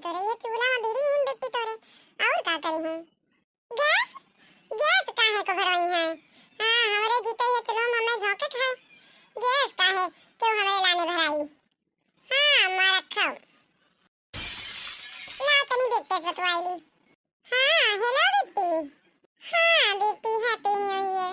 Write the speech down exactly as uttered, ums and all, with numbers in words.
अरे ये चूल्हा में भिड़ी ही बिट्टी तोरे, और का करी हूँ? गैस, गैस काहे को भरवाई है? हाँ, हमरे जीते ये चूल्हा में हमें झोंके खाए। गैस काहे क्यों हमरे लाने भराई? हाँ, मारा खाओ। ला तनी बिट्टे से बतवाई ली। हाँ, हेलो बिट्टी। हाँ बिट्टी, हैप्पी न्यू ईयर।